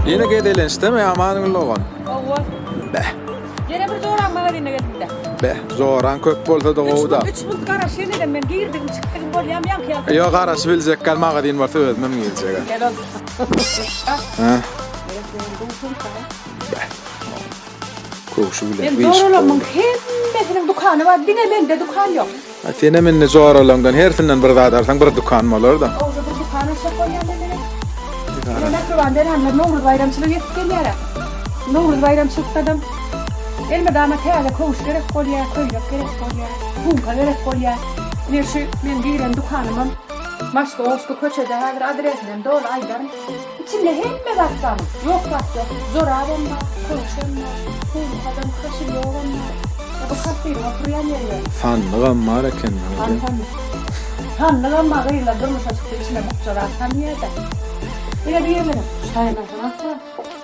Ýene gezelençdemi Amangül dogan? Hawa. Beh. Ýene bir joraň magazyna geldim-de. Beh, joraň köp bolsa-da gowy-da. Üç munt garaşýan edim men, girdigim çykdygym bolýamy ýaňky ýaly. Ýok, garaşyp biljek gal magazin bolsa özümem girjek. Gel ol. Hä? Beh. Köwşi bilen Men joralarymyň hemmesiniň dükany bar, diňe mende dükan ýok. A senem indi joralaňdan hersinden bir zat alsaň bir dükan bolar-da. Ogza bir dükan açjak bolýan men ine. Ine mähriban zenanlar Nowruz baýramçylygy ýetip gelýär-ä. Nowruz baýramçylykdadam elmydama täze köwüş gerek bolýar, köýnek gerek bolýar, sumka gerek bolýar. Ine şu meň giren dükanymam Moskowskiý köçede häzir adresinem doly aýdaryn. Içinde hemme zat bar. Ýok zat ýok. Jorabam bar, köwşem bar, sumkadam, koşelýogam bar. Ýa bu kassiriň oturýan ýeri ýöne. Sandygam bar eken. Hany sandyk? Sandygam bar, gyzlar durmuşa çyksa içine bukja zat salynýar-da. Ine bu ýerlerem.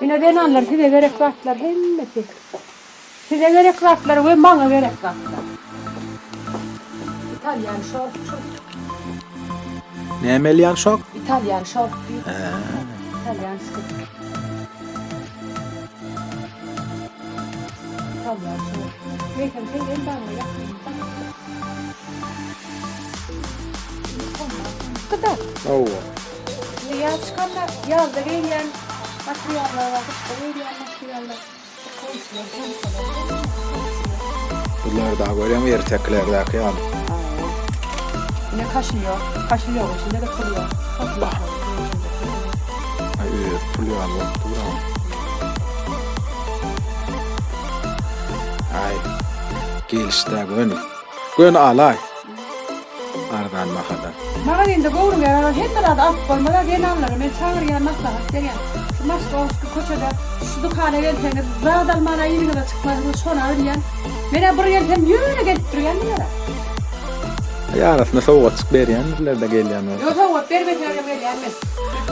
Ine zenanlar size gerek zatlar hemmesi. Size gerek zatlar we maňa gerek zatlar. Italýan şort şu. Näme elýan şok? Italýan şort diýip. Italýan stil. Italýan şort. Meýsem sen endamyňa ýakyn. Çykdy-da. Hawa. Indi ýaz çykanda ýazda geýilýän materiallar bar, gyşda geýilýän materiallar. Bular da görýäňmi ertekilerdäki ýaly. Ine kaşylýok. Kaşylýok içinde-de pul ýok. Bah. Aý özi pul ýaly bolup dur a. Aý. Gelişdä göni. Göni alaý. Arzan bahadan. Magazinde göwrüňe ýaragan hemme zady alyp bolmaz-a zenanlara men çagyrýan maslahat berýän. Şu Moskowskiý köçede şu dükana gelseňiz zat almana yzyňyza çykmazsyňyz şona bilýän. Menä bir gelsem ýöne gelip durýan bulara. Aý arasynda sowgatjyk berýändirlerde gelýän bolsa. Ýok sowgat bermeselerem gelýän men.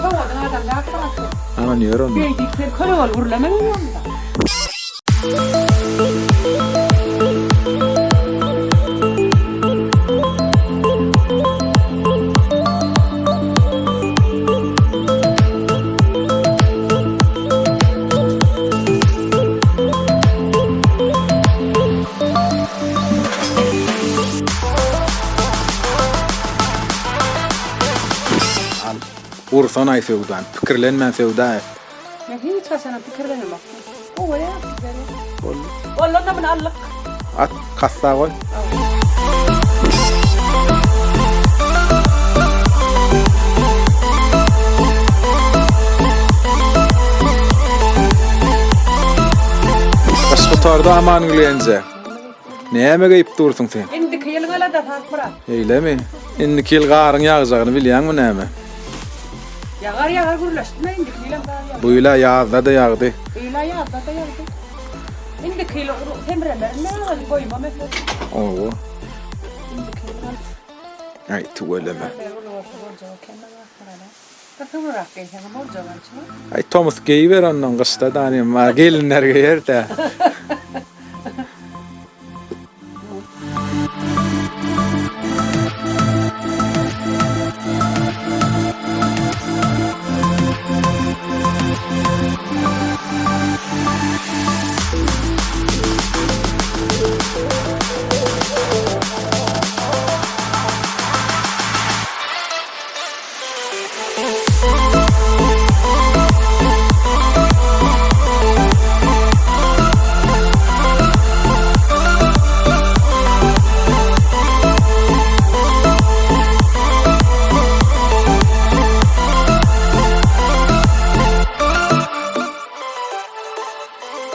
Sowgadyň adam zat bar asyl. Aman ýör onda. Beý diýip sen kölegeli gürlemegin ýolunda. Al, ursan-aý söwdany, pikirlenmän söwda et. Men hiç haçanam pikirlenemok. Gowy bolýar sizlere. Boldy. Boldy onda muny aldyk. At, kassa goý. Gyş gutardy Amangül enje. Näme geýip dursuň sen? Indiki ýylyň aladasy Akmyrat. Eýlemi? Indiki ýyl garyň ýagjagyny bilýäňmi näme? Ýagar ýagar gürleşdimä indiki ýylam gar ýagar. Bu ýyla ýazda-da ýagdy. Bu ýyla ýazda-da ýagdy. Indiki ýyl semremerin men agajy goýmam öser. Owo. Indiki ýyl alyp. Aý tüweleme. Uly bolsa boljak eken maňa Akmyrat-a. Bir suwlurak geýseňem boljak ençeme. Aý tomus geýiber ondan gyşda da näme gelinler geýer-dä.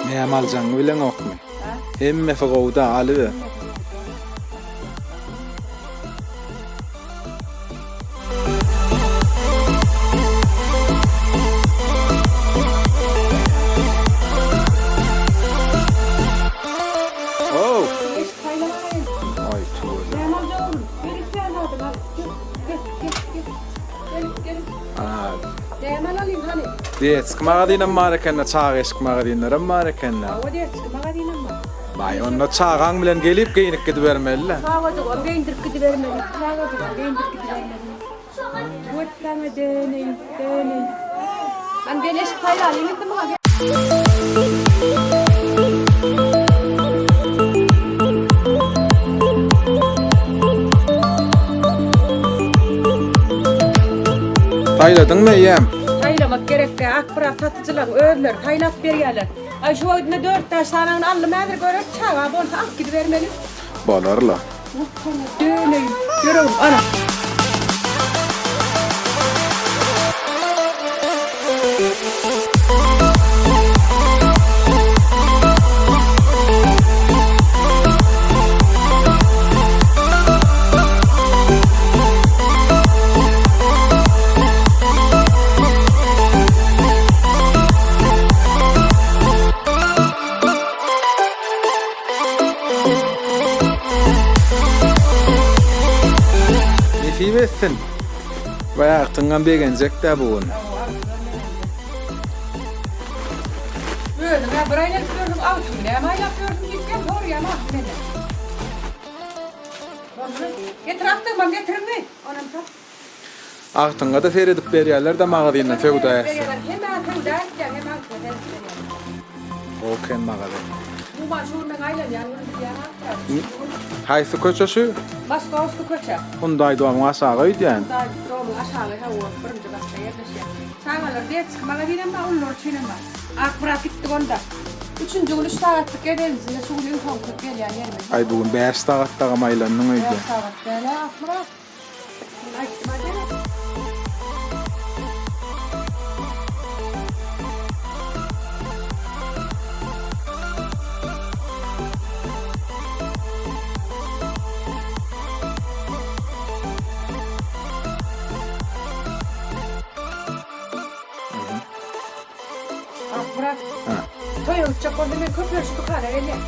Näme aljagyňy bileňokmy? Hemmesi gowy-da, alyber. Detski magazynam bar ekende, çaga eşik magazinlerem bar ekende. Hawa, detski magazynam bar. Baý, onda çagaň bilen gelip geýnip gidibermeli-le. Çagajygam geýindirip gidibermeli, çagajygam geýindirip gidibermeli. Wetdaňa döneýin, döneýin. Hany gel eşik saýlalyň indi muňa. Saýladyňmy eýýäm? Saýlamak gerek däl, Akmyrat satyjylaryň özleri saýlap berýärler. Aý şu wagt indi dört-bäş sanyny aldym häzir göreris çaga bolsa alyp gidibermeli. Bolar-la. Wetdaňa döneýin, ýüregim ana. Nesip etsin. Baý agtyňam begenjek-dä bu gün. Özüň-ä bir aýlanyp ýörsüň, agtyňy näme aýlap ýörsüň diýip gel soraýan agty menden. Boldumy? Getir agtygymam getiriňmi? Onam sat. Agtyňa-da seredip berýärler-dä magazyna söwda etse. Hem-ä söwda etýän, hem agtyňa seredip berýärler. Gowy eken magazyn. Umuman şu gün meň aýlanýan günüm bilýän agtyga. Haýsy köçe şu? Moskowskiý köçe. Hyundai domyň aşagy öýdýän. Hyundai domyň aşagy hawa, birinji gatda ýerleşýär. Çagalar detski magazinem bar, ulular üçinem bar. Akmyrat gitdik onda. Üçünji gün üç sagatlyk gezelenjinde şu gün iň soňky gelýän ýerimiz. Aý bu gün bäş sagat dagam aýlandyň öýdýän. Bäş sagat däl-ä Akmyrat. Men aýtdym-a gerek. Akmyrat. Toýa gitjek bolsa men köplenç şu dükana gelýän.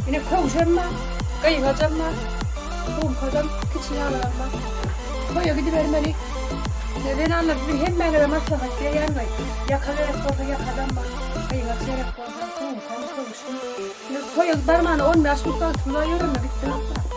Ine köwşem bar, gyňajam bar, sumkajam, kiçi ýalyram bar. Toýa gidibermeli. Zenanlar siziň hemmäňize maslahat berýän we ýaka gerek bolsa ýakadam bar, gyňaç gerek bolsa sumkam, köwşüm. Ine toýa barmana 15 minut wagtymyz bar, ýöreme gitsin Akmyrat.